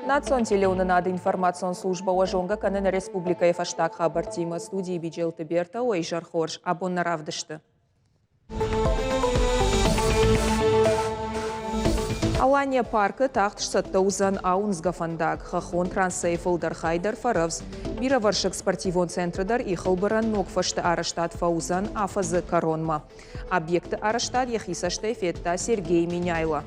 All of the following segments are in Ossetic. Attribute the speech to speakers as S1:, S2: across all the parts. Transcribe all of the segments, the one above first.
S1: Национ телеуынынады информацион службӕ уӕ зонгӕ кӕны нӕ республикӕйы фӕстаг хабӕрттимӕ. Студийы Биджелты Бертӕ уӕ изӕр хорз. Абон нӕ равдысты. Алания паркы тагъд сцӕттӕ уыдзӕн ауындзгӕ фӕндаг. Хӕххон трассӕйы фылдӕр хай дӕр фӕрӕвдз. Бирӕвӕрсыг спортивон центры дӕр ихылбырӕн ног фӕзты арӕзтад фӕуыдзӕн афӕдзы кӕронмӕ. Объекты арӕзтад йӕхи цӕстӕй федта Сергей Меняйло.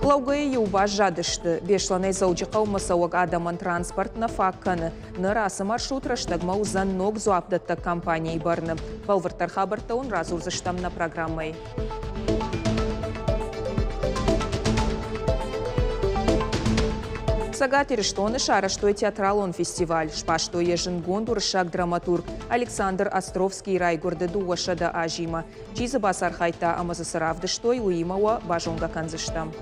S1: Лӕугӕйы-иу баззадысты. Беслӕнӕй Дзӕуджыхъӕумӕ цӕуӕг адӕмӕн транспорт нӕ фаг кӕны. Ныр ацы маршрут рӕстӕгмӕ уыдзӕн ног дзуапдӕттӕг компанийы бӕрны. Бӕлвырддӕр хабӕрттӕ уын радзурдзыстӕм нӕ программӕйы. Цӕгат Ирыстоны сарӕзтой театралон фестиваль. Сбастой йӕ зындгонд уырыссаг драматург Александр Островскийы райгуырды 200 азимӕ. Чи дзы бацархайдта ӕмӕ дзы цы равдыстой, уыимӕ уӕ базонгӕ кӕндзыстӕм.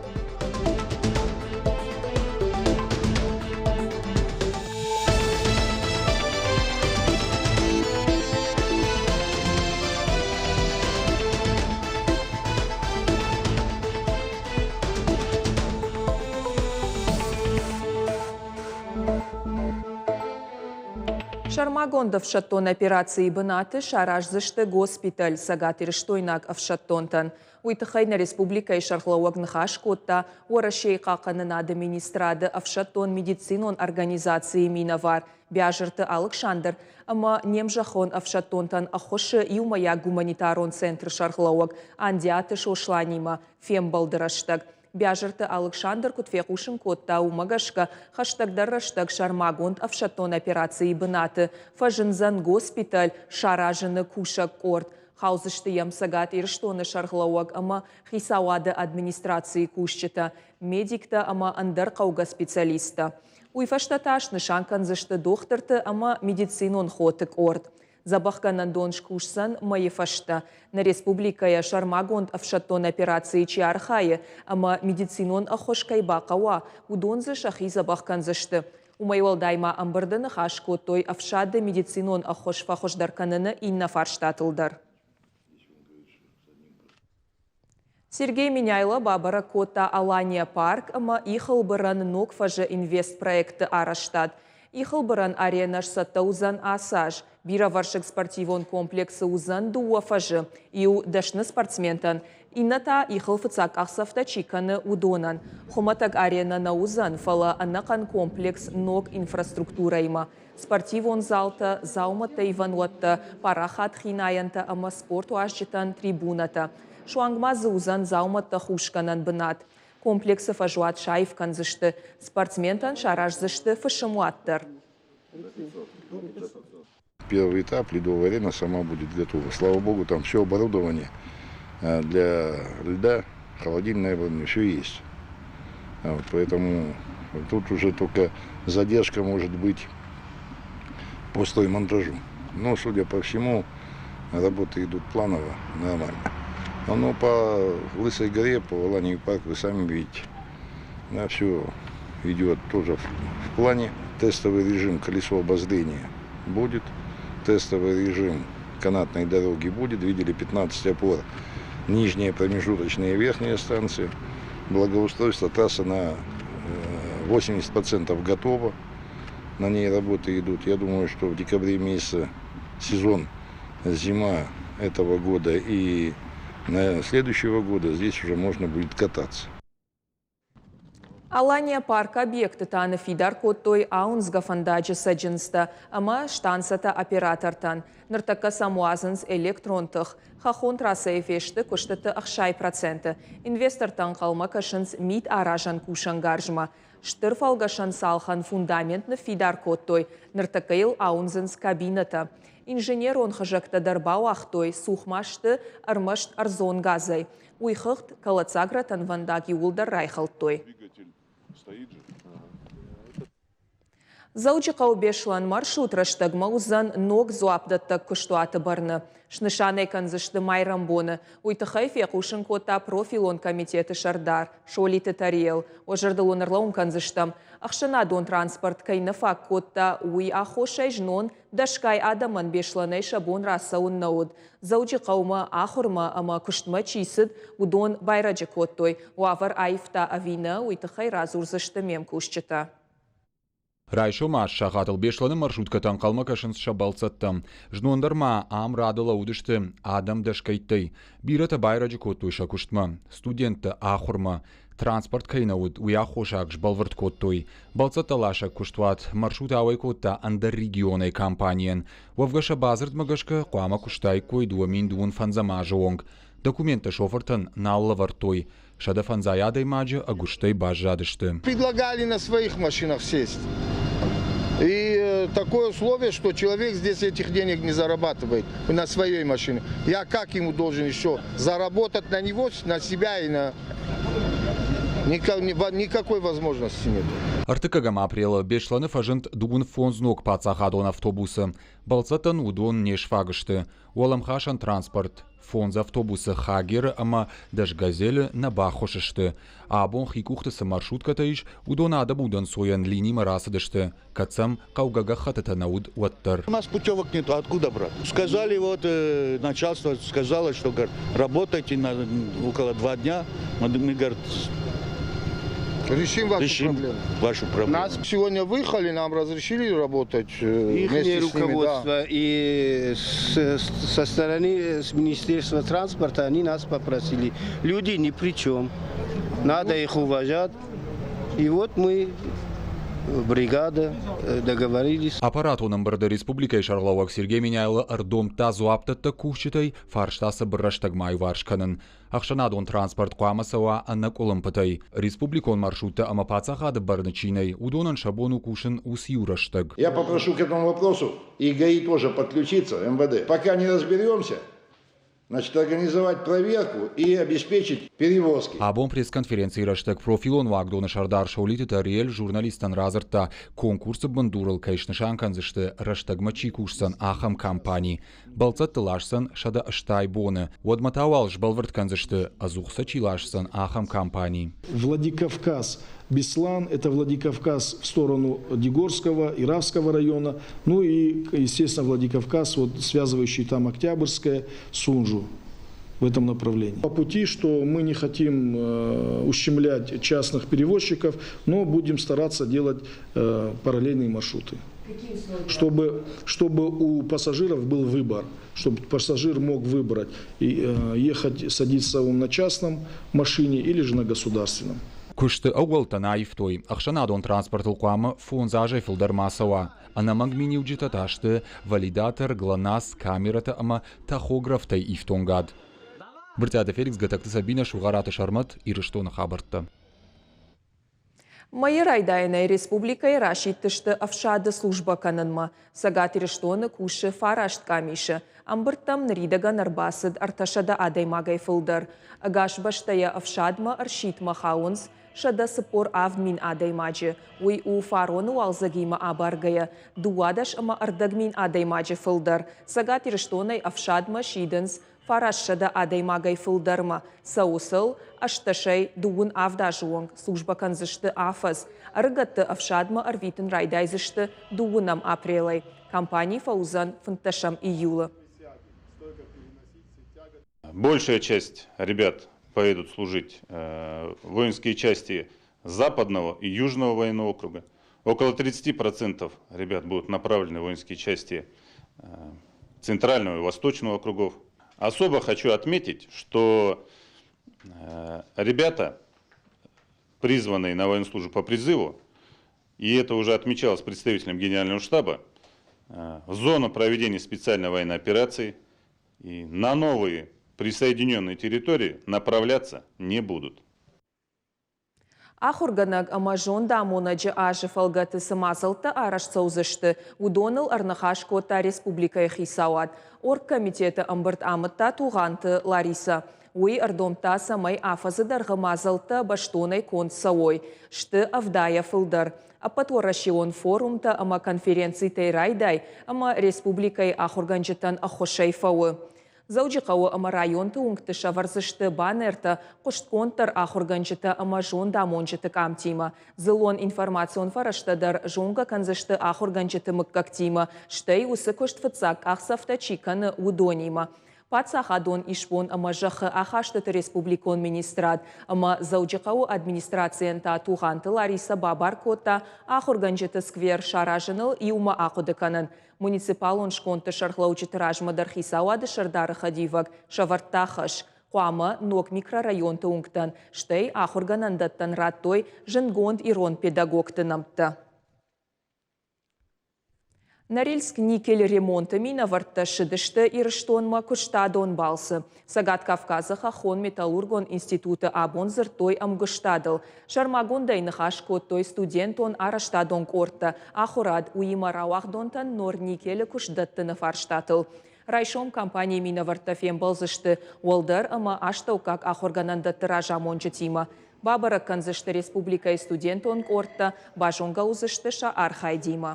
S1: Сӕрмагонд ӕфсӕддон операцийы бынаты сараздзысты госпиталь цӕгатирыстойнаг ӕфсӕддонтӕн. Уый тыххӕй нӕ республикӕйы сӕргълӕууӕг ныхас кодта Уӕрӕсейы хъахъхъӕнынады министрады ӕфсӕддон-медицинон организацийы минӕвар Биазырты Алыксандр ӕмӕ не мзӕххон ӕфсӕддонтӕн ӕххуысы иумӕйаг гуманитарон центры сӕргълӕууӕг Андиаты Сосланимӕ фембӕлды рӕстӕг. Биазырты Алыксандр куыд фехъусын кодта, уымӕ гӕсгӕ хӕстӕгдӕр рӕстӕг сӕрмагонд ӕфсӕддон операцийы бынаты фӕзындзӕн госпиталь саразыны кусӕг къорд. Хаудзысты йӕм Цӕгат Ирыстоны сӕргълӕууӕг ӕмӕ хицауады администрацийы кусджытӕ, медиктӕ ӕмӕ ӕндӕр хъӕугӕ специалисттӕ. Уый фӕстӕ та снысан кӕндзысты дохтырты ӕмӕ медицинон хоты къорд. Дзӕбӕхгӕнӕндон скусдзӕн мӕйы фӕстӕ. Нӕ республикӕйӕ сӕрмагонд ӕфсӕддон операцийы чи архайы ӕмӕ медицинон ӕххуыс кӕй бахъӕуа, уыдон дзы сӕхи дзӕбӕх кӕндзысты. Уымӕй уӕлдай ма ӕмбырды ныхас кодтой ӕфсады медицинон ӕххуыс фӕхуыздӕр кӕныны иннӕ фарстатыл дӕр. Сергей Меняйло бабӕрӕг кодта Алания парк ӕмӕ ихылбырӕн ног фӕзы инвестпроекты арӕзтад. Ихылбырӕн аренӕ сцӕттӕ уыдзӕн ацы аз. Бирӕвӕрсыг спортивон комплексы уыдзӕн дыууӕ фӕзы. Иу дӕсны спортсментӕн, иннӕ та ихыл фыццаг къахдзӕфтӕ чи кӕны, уыдонӕн. Хуымӕтӕг аренӕ нӕ уыдзӕн, фӕлӕ ӕнӕхъӕн комплекс ног инфраструктурӕимӕ. Спортивон залтӕ, дзаумӕттӕ ивӕнуӕттӕ, парахат хинайӕнтӕ ӕмӕ спортуарзджытӕн трибунӕтӕ. Суанг ма дзы уыдзӕн дзаумӕттӕ хусгӕнӕн бынат. Комплексы фӕзуат саив кӕндзысты, спортсментӕн сараздзысты фысымуат дӕр.
S2: Первый этап ледовая арена сама будет готова. Слава богу, там все оборудование для льда, холодильное оборудование, все есть. Вот, поэтому тут уже только задержка может быть по строймонтажу. Но, судя по всему, работы идут планово, нормально. Но по Лысой горе, по Алании парк, вы сами видите, да, все идет тоже в плане. Тестовый режим колесо обозрения будет, тестовый режим канатной дороги будет. Видели 15 опор, нижняя, промежуточная и верхняя станции. Благоустройство трасса на 80% готова, на ней работы идут. Я думаю, что в декабре месяце сезон зима этого года и на следующего года здесь уже можно будет кататься.
S1: Алания парк объекты та ныффидар кодтой ауындзгӕ фӕндаджы цӕджындзтӕ ӕмӕ станцӕтӕ оператортӕн. Ныртӕккӕ сӕм уадзынц электрон тых. Хӕххон трассӕйы фесты куыстыты 60%. Инвестортӕ ӕнхъӕлмӕ кӕсынц мит аразӕн кусӕнгарзмӕ. Стыр фӕлгӕсӕн цалхӕн фундамент ныффидар кодтой, ныртӕккӕ йыл ауындзынц кабинӕтӕ. Инженерон хызӕгтӕ дӕр бауагътой, цух ма сты ӕрмӕст ӕрдзон газӕй. Уый хыгъд кӕлӕддзаг рӕтӕнвӕндаг иууылдӕр райхӕлдтой. Дзӕуджыхъӕу-Беслӕн маршрут рӕстӕгмӕ уыдзӕн ног дзуапдӕттӕг куыстуаты бӕрны. Снысан ӕй кӕндзысты майрӕмбоны. Уый тыххӕй фехъусын кодта профилон комитеты сӕрдар Солиты Тариэл. Уӕ зӕрдыл уын ӕрлӕууын кӕндзыстӕм, ӕхсӕнадон транспорт кӕй нӕ фаг кодта, уый аххосӕй знон дӕсгай адӕмӕн Беслӕнӕй сӕ бон рацӕуын нӕ уыд. Дзӕуджыхъӕумӕ ахуырмӕ ӕмӕ куыстмӕ чи цыд, уыдон байрӕджы кодтой. Уавӕр аивта ӕви нӕ, уый тыххӕй радзурдзысты ме мкусджытӕ.
S3: Райсом аст сахатыл Беслӕны маршруткӕтӕ ӕнхъӕлмӕ кӕсынц сӕ бӕлццӕттӕм. Знон дӕр ма ам рады лӕууыдысты адӕм дӕсгӕйттӕй. Бирӕтӕ байрӕджы кодтой сӕ куыстмӕ, студенттӕ ахуырмӕ. Транспорт кӕй нӕ уыд, уый аххосаг сбӕлвырд кодтой. Бӕлццӕттӕ ласӕг куыстуат маршрут ауӕй кодта ӕндӕр регионӕй компанийӕн. Уӕвгӕ сӕ бадзырдмӕ гӕсгӕ хъуамӕ куыстаиккой 2025 азы онг. Документтӕ шофыртӕн нал лӕвӕрдтой. 150 адӕймаджы ӕгуыстӕй баззадысты.
S4: Предлагали на своих машинах сесть. И такое условие, что человек здесь этих денег не зарабатывает на своей машине. Я как ему должен еще заработать на него, на себя и на... Никакой возможности нет.
S3: Ӕртыккӕгӕм апрелы Беслӕны фӕзынд дыууын фондз ног паддзахадон автобусы. Бӕлццӕттӕн уыдон не сфаг сты. Уӕлӕмхасӕн транспорт фондз автобусы Хагеры ӕмӕ Дашгазелы нӕ баххуыс сты. Абон хи къухты цы маршруткӕтӕ ис, уыдон адӕм удӕнцойӕн линимӕ рацыдысты, кӕд сӕм хъӕугӕ гӕххӕттытӕ нӕ уыд, уӕддӕр.
S5: У нас путевок нет, откуда брать? Сказали, вот начальство сказало, что говорит, работайте на, около 2 дня, мы, говорит,
S4: решим вашу
S5: решим
S4: проблему.
S5: Вашу проблему.
S4: Нас сегодня выехали, нам разрешили работать
S6: Их
S4: вместе с ними. Да.
S6: руководство и со стороны с Министерства транспорта они нас попросили. Люди ни при чем. Надо их уважать. И вот мы, бригада, договорились.
S3: Аппаратон ӕмбырды республикӕйы сӕргълӕууӕг Сергей Меняйло ӕрдомдта дзуапдӕттӕг кусджытӕй фарста цыбыр рӕстӕгмӕ аиуварс кӕнын. Ӕхсӕнадон транспорт хъуамӕ цӕуа ӕнӕкъуылымпытӕй. Республикон маршруттӕ ӕмӕ паддзахады бӕрны чи нӕй, уыдонӕн сӕ бон у кусын уыцы-иу рӕстӕг.
S2: Я попрошу к этому вопросу и ГАИ тоже подключиться, МВД. Пока не разберемся, значит, организовать проверку и обеспечить перевозки.
S3: Абон пресс-конференцийы рӕстӕг профилон уагдоны сӕрдар Солиты Тариэль журналисттӕн радзырдта, конкурсы бындурыл кӕй снысан кӕндзысты, рӕстӕгмӕ чи кусдзӕн, ахӕм компани. Бӕлццӕтты ласдзӕн 180 боны. Уӕдмӕ та уал сбӕлвырд кӕндзысты, ӕдзух сӕ чи ласдзӕн, ахӕм компани.
S7: Владикавказ Беслан, это Владикавказ в сторону Дигорского, Иравского района, ну и, естественно, Владикавказ, вот, связывающий там Октябрьское, Сунжу в этом направлении. По пути, что мы не хотим ущемлять частных перевозчиков, но будем стараться делать параллельные маршруты. Чтобы у пассажиров был выбор, чтобы пассажир мог выбрать, и ехать, садиться он на частном машине или же на государственном.
S3: Куысты ӕууӕлтӕ нӕ аивтой. Ӕхсӕнадон транспортыл хъуамӕ 5 азӕй фылдӕр ма цӕуа. Ӕнӕмӕнг миниуджытӕ та сты валидатор, ГЛОНАСС, камерӕтӕ ӕмӕ тахографтӕй ифтонгад. Брытъиаты Феликс, Гӕтӕгты Сабинӕ, Сугъараты Сӕрмӕт, Ирыстоны хабӕрттӕ.
S1: Мӕйы райдайӕнӕй республикӕйы расидтысты ӕфсады службӕ кӕнынмӕ. Цӕгат Ирыстоны кусы фараст къамисы. Ӕмбырдтӕм ныридӕгӕн ӕрбацыд 300 адӕймагӕй фылдӕр. Ӕгас бӕстӕйӕ ӕфсадмӕ ӕрсидтмӕ хауынц 147 000 адӕймаджы. Уый у фароны уалдзӕгимӕ абаргӕйӕ 12,5 мин адӕймаджы фылдӕр. Цӕгат Ирыстонӕй ӕфсадмӕ сидынц 900 адӕймагӕй фылдӕрмӕ. Цӕуы сыл 18-ӕй 27 азы онг, службӕ кӕндзысты афӕдз. Ӕрыгӕтты ӕфсадмӕ ӕрвитын райдайдзысты дыууынӕм апрелӕй. Кампани фӕуыдзӕн 15 июлы.
S8: Большая часть ребят поедут служить в воинские части Западного и Южного военного округа. Около 30% ребят будут направлены в воинские части Центрального и Восточного округов. Особо хочу отметить, что ребята, призванные на военную службу по призыву, и это уже отмечалось представителем Генерального штаба, в зону проведения специальной военной операции и на новые присоединенные территории направляться не будут.
S1: Ахуыргӕнӕг ӕмӕ зондамонӕджы азы фӕлгӕты цы мадзӕлттӕ арӕзт цӕудзысты, уыдоныл ӕрныхас кодта республикӕйы хицауад. Оргкомитеты ӕмбырд амыдта Тугъанты Ларисӕ. Уый ӕрдомдта, цӕмӕй афӕдзы дӕргъы мадзӕлттӕ бӕстонӕй конд цӕуой. Сты ӕвдайӕ фылдӕр. Ӕппӕтуӕрӕсеон форумтӕ ӕмӕ конференцитӕй райдай ӕмӕ республикӕйы ахуыргӕнджытӕн ӕххуысӕй фӕуы. Дзӕуджыхъӕуы ӕмӕ районты уынгты сӕвӕрдзысты баннертӕ хъуыстгонддӕр ахуыргӕнджытӕ ӕмӕ зондамонджыты къамтимӕ. Дзыллон информацион фӕрӕзтӕ дӕр зонгӕ кӕндзысты ахуыргӕнджыты мыггӕгтимӕ, стӕй уыцы куыст фыццаг къахдзӕфтӕ чи кӕны, уыдонимӕ. Паддзахадон исбон ӕмӕ зӕххы ахастыты республикон министрад ӕмӕ Дзӕуджыхъӕуы администрацийӕн та Тугъанты Ларисӕ бабар кодта ахуыргӕнджыты сквер саразыныл иумӕ ахъуыды кӕнын. Муниципалон скондты сӕргълӕуджыты размӕ дӕр хицауады сӕрдары хӕдивӕг сӕвӕрдта хӕс, хъуамӕ ног микрорайонты уынгтӕн, стӕй ахуыргӕнӕндӕттӕн радтой зындгонд ирон педагогты нӕмттӕ. Норильск никель-ремонты минӕвӕрттӕ ссыдысты Ирыстонмӕ куыстадон балцы. Цӕгат Кавказы хӕххон-металлургон институты абон дзырдтой ӕмгуыстадыл. Сӕрмагондӕй ныхас кодтой студентон арӕзтадон къордтӕ, ахуырад, уыимӕ рауагъдонтӕн Норникелы куыст дӕттыны фарстатыл. Райсом компанийы минӕвӕрттӕ фембӕлдзысты уӕлдӕр ӕмӕ астӕуккаг ахуыргӕнӕндӕтты разамонджытимӕ. Бабӕрӕг кӕндзысты республикӕйы студентон къордтӕ, базонгӕ уыдзысты сӕ архайдимӕ.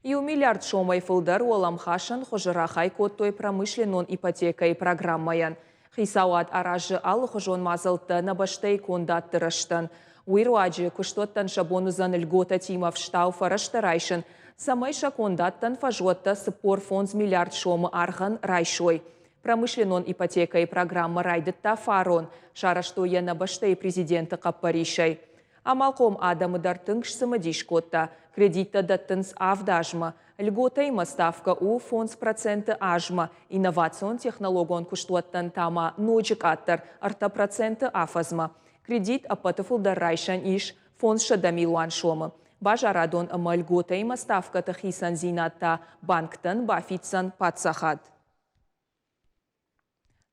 S1: Иу миллиард сомӕй фылдӕр уӕлӕмхасӕн хуызы рахай кодтой промышленнон ипотекӕйы программӕйӕн. Хицауад аразы алыхуызон мадзӕлттӕ нӕ бӕстӕйы кондадты рӕзтӕн. Уый руаджы куыстуӕттӕн сӕ бон уыдзӕн льготӕтимӕ ӕфстау фӕрӕзтӕ райсын, цӕмӕй сӕ кондадтӕн фӕзуӕттӕ 45 миллиард сомы аргъӕн райсой. Промышленнон ипотекӕйы программӕ райдыдта фарон, сарӕзтой йӕ нӕ бӕстӕйы президенты хъӕппӕрисӕй. Амалхъом адӕмы дӕр тынг сцымыдис кодта. Кредиттӕ дӕттынц авд азмӕ. Льготӕимӕ ставкӕ у 5% азмӕ, инновацион технологон куыстуӕттӕн та ма ноджы къаддӕр 3% афӕдзмӕ. Кредит ӕппӕты фылдӕр райсӕн ис 500 милуан сомы. Базарадон ӕмӕ льготӕимӕ ставкӕты хицӕндзинад та банктӕн бафиддзӕн паддзахад.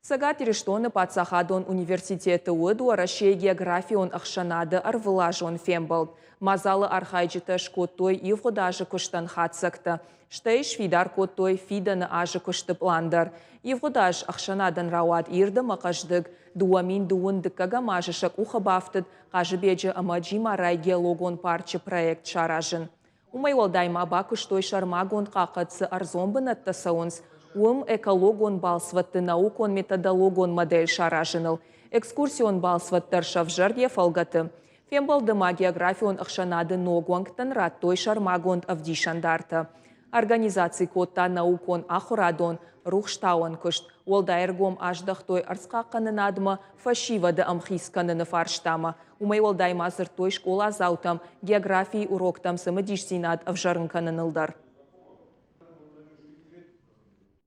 S1: Цӕгат Ирыстоны паддзахадон университеты уыд Уӕрӕсейы географион ӕхсӕнады ӕрвылазон фембӕлд. Мадзалы архайджытӕ скодтой ивгъуыд азы куыстӕн хатдзӕгтӕ, стӕй сфидар кодтой фидӕны азы куысты пълан дӕр. Ивгъуыд аз ӕхсӕнадӕн рауад ирд ӕмӕ хъӕздыг. 2012 дыккӕгӕм азы сӕ къухы бафтыд Хъазыбеджы ӕмӕ Джимарайы геологон парчы проект саразын. Уымӕй уӕлдай ма бакуыстой сӕрмагонд хъахъхъӕд цы ӕрдзон бынӕттӕ цӕуынц, уым экологон балцвӕдты наукон-методологон модель саразыныл. Экскурсион балцвӕд дӕр сӕвзӕрд йӕ фӕлгӕты. Фембӕлды ма географион ӕхсӕнады ног уӕнгтӕн радтой сӕрмагонд ӕвдисӕндартӕ. Организаци кодта наукон-ахуырадон, рухстауӕн куыст, уӕлдай ӕргом аздӕхтой ӕрдзхъахъхъӕнынадмӕ, фӕсивӕды ӕмхиц кӕныны фарстамӕ. Уымӕй уӕлдай ма дзырдтой скъоладзаутӕм географийы уроктӕм цымыдисдзинад ӕвзӕрын кӕныныл дӕр.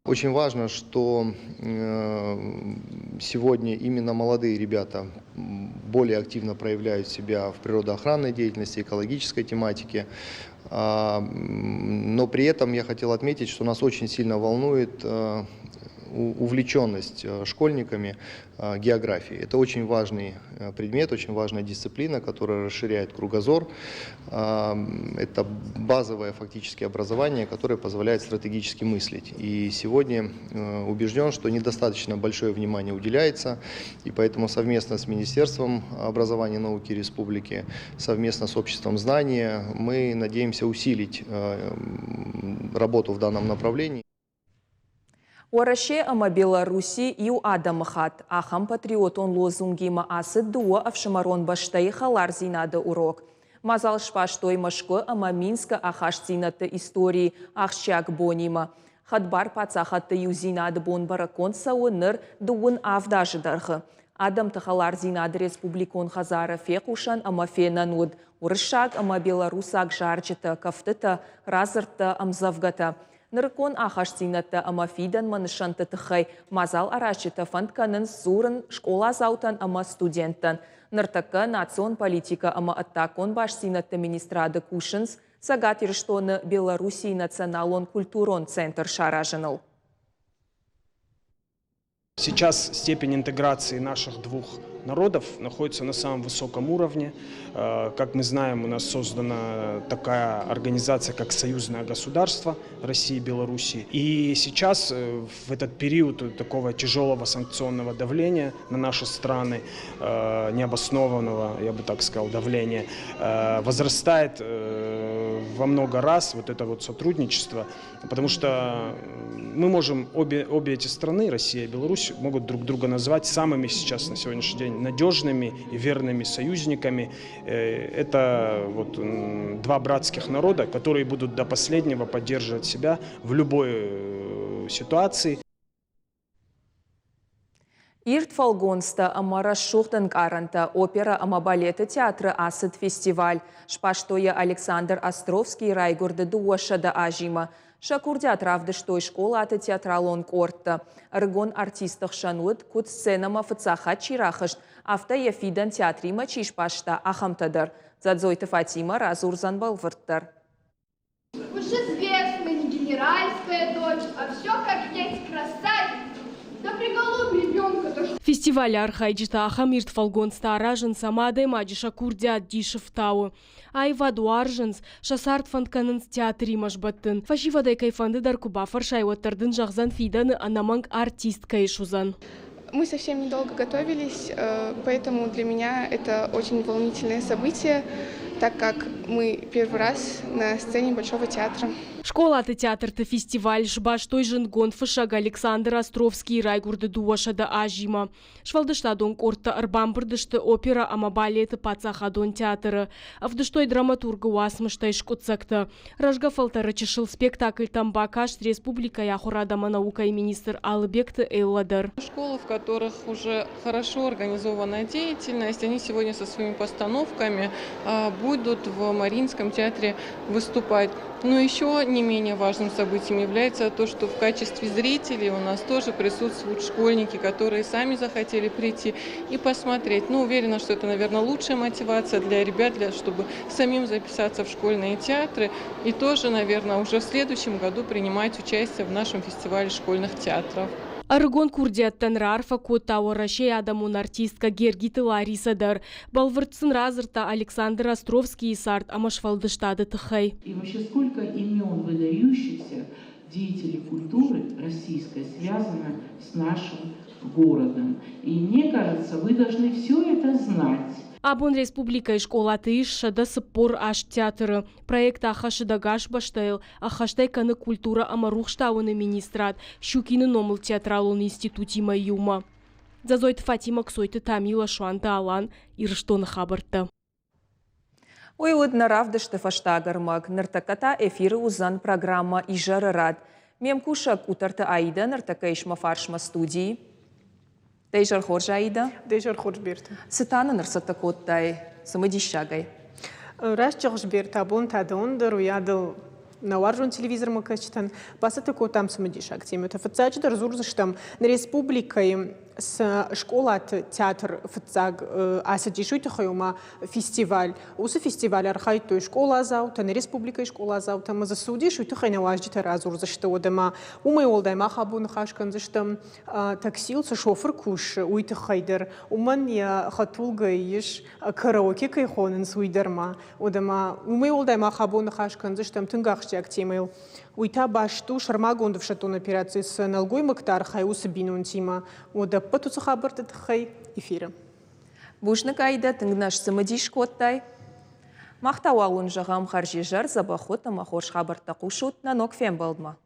S9: Очень важно, что сегодня именно молодые ребята более активно проявляют себя в природоохранной деятельности, экологической тематике. Но при этом я хотел отметить, что нас очень сильно волнует увлеченность школьниками географией. Это очень важный предмет, очень важная дисциплина, которая расширяет кругозор. Это базовое фактически образование, которое позволяет стратегически мыслить. И сегодня убежден, что недостаточно большое внимание уделяется, и поэтому совместно с Министерством образования и науки Республики, совместно с обществом знания мы надеемся усилить работу в данном направлении.
S1: Уӕрӕсе ӕмӕ Белорусси иу адӕмыхатт ахӕм патриотон лозунгимӕ ацыд дыууӕ ӕфсымӕрон бӕстӕйы хӕлардзинады урок. Мадзал сбастой Мӕскуы ӕмӕ Минскы ахастдзинӕдты историйы ахсджиаг бонимӕ. Хӕдбар паддзахадты иудзинады бон бӕрӕггонд цӕуы ныр дыууын авд азы дӕргъы. Адӕмты хӕлардзинады республикон хӕдзары фехъусӕн ӕмӕ фенӕн уыд уырыссаг ӕмӕ белорусаг зарджытӕ, кӕфтытӕ, радзырдтӕ, ӕмдзӕвгӕтӕ. Нырыккон ахастдзинӕдтӕ ӕмӕ фидӕнмӕ нысӕнтты тыххӕй мадзал аразджытӕ фӕнд кӕнынц дзурын скъоладзаутӕн ӕмӕ студенттӕн. Ныртӕккӕ национ политикӕ ӕмӕ ӕддагон бастдзинӕдты министрады кусынц Цӕгат Ирыстоны Белоруссийы националон культурон центр саразыныл.
S10: Сейчас степень интеграции наших двух народов находится на самом высоком уровне. Как мы знаем, у нас создана такая организация, как Союзное государство России и Белоруссии. И сейчас, в этот период такого тяжелого санкционного давления на наши страны, необоснованного, я бы так сказал, давления, возрастает во много раз вот это вот сотрудничество, потому что мы можем, обе эти страны, Россия и Беларусь, могут друг друга назвать самыми сейчас на сегодняшний день надежными и верными союзниками. Это вот два братских народа, которые будут до последнего поддерживать себя в любой ситуации.
S1: Ирд фӕлгонцтӕ ӕмӕ рӕсугъд ӕнкъарӕнтӕ оперӕ ӕмӕ балеты театры ацыд фестиваль. Сбастой йӕ Александр Островскийы райгуырды 200 азимӕ. Сӕ курдиат равдыстой скъолаты театралон къордтӕ. Ӕрыгон артистты хсӕн уыд, куыд сценӕмӕ фыццаг хатт чи рахызт, афтӕ йӕ фидӕн театримӕ чи сбаста, ахӕмтӕ дӕр. Дзадзойты Фатимӕ радзурдзӕн бӕлвырддӕр.
S11: Уж известно, не генеральская дочь, а все как есть красавица. Да приголуби ребенка-то.
S12: Фестивалы архайджытӕ ахӕм ирд фӕлгонцтӕ аразынц ӕмӕ адӕймаджы сӕ курдиат дисы фтауы. Аивад уарзынц, сӕ цард фӕнд кӕнынц театримӕ сбӕттын. Фӕсивӕдӕй кӕй фӕнды дӕр куы бафӕрсай, уӕддӕр дын зӕгъдзӕн фидӕны ӕнӕмӕнг артист кӕй суыдзӕн.
S13: Мы совсем недолго готовились, поэтому для меня это очень волнительное событие, так как мы первый раз на сцене Большого театра.
S12: Скъолаты театрты фестиваль сбастой зындгонд фыссӕг Александр Островскийы райгуырды 200 азимӕ. Сфӕлдыстадон къордтӕ ӕрбамбырд сты оперӕ ӕмӕ балеты паддзахадон театры. Ӕвдыстой драматургы уацмыстӕй скъуыддзӕгтӕ. Рӕзгӕ фӕлтӕры чысыл спектакльтӕм бакаст республикӕйы ахуырад ӕмӕ наукӕйы министр Алыбегты Элла дӕр.
S14: Школы, в которых уже хорошо организованная деятельность, они сегодня со своими постановками будут в Мариинском театре выступать. Но еще не менее важным событием является то, что в качестве зрителей у нас тоже присутствуют школьники, которые сами захотели прийти и посмотреть. Ну, уверена, что это, наверное, лучшая мотивация для ребят, чтобы самим записаться в школьные театры и тоже, наверное, уже в следующем году принимать участие в нашем фестивале школьных театров.
S12: Ӕрыгон курдиӕттӕн раарфӕ кодта Уӕрӕсейы адӕмон артисткӕ Гергиты Лариса дӕр. Бӕлвырд сын радзырдта Александр Островскийы цард ӕмӕ сфӕлдыстады тыххӕй.
S15: И вообще сколько имен выдающихся деятелей культуры российской связано с нашим городом. И мне кажется, вы должны все это знать.
S12: Абон республикӕйы скъолаты ис 148 театры. Проект аххӕссыд ӕгас бӕстӕйыл, ӕххӕст ӕй кӕны культурӕ ӕмӕ рухстауыны министрад Щукины номыл театралон институтимӕ иумӕ. Дзӕдзойты Фатимӕ, Кцойты Тамила, Суанты Алан, Ирыстоны хабӕрттӕ.
S1: Уый уыд нӕ равдысты фӕстаг ӕрмӕг. Ныртӕккӕ та эфиры уыдзӕн программӕ «Изӕры рад». Ме мкусӕг Къутӕрты Аидӕ ныртӕккӕ ис мӕ фарсмӕ студийы. Дӕ изӕр хорз, Аидӕ.
S16: Дӕ изӕр хорз, Берта.
S1: Цы та нын ӕрцӕттӕ кодтай цымыдисагӕй?
S16: Раст зӕгъыс, Берта, абон та дӕуӕн дӕр уыйадыл нӕ уарзон телевизормӕ кӕсджытӕн бацӕттӕ кодтам цымыдисаг темӕтӕ. Фыццаджыдӕр дзурдзыстӕм нӕ республикӕйы цы скъолаты театр фыццаг ацыдис, уый тыххӕй, ома фестиваль. Уыцы фестивалы архайдтой скъоладзаутӕ, нӕ республикӕйы скъоладзаутӕ ӕмӕ дзы цы уыдис, уый тыххӕй нӕ уазджытӕ радзурдзысты. Уӕдӕ ма уымӕй уӕлдай мах абон ныхас кӕндзыстӕм таксийыл цы шофыр кусы, уый тыххӕй дӕр. Уымӕн йӕ хӕдтулгӕйы ис караоке кӕй хонынц, уый дӕр ма. Уӕдӕ ма уымӕй уӕлдай мах абон ныхас кӕндзыстӕм тынг ахсджиаг темӕйыл. Уый та баст у сӕрмагонд ӕфсӕддон операцийы цы нӕлгоймӕгтӕ архайы, уыцы бинонтимӕ. Уӕдӕ ӕппӕт уыцы хабӕртты тыххӕй эфиры.
S1: Бузныг, Аидӕ, тынг нӕ сцымыдис кодтай. Мах та уал уын зӕгъӕм хӕрзизӕр, дзӕбӕх ут ӕмӕ хорз хабӕрттӕ хъусут нӕ ног фембӕлдмӕ.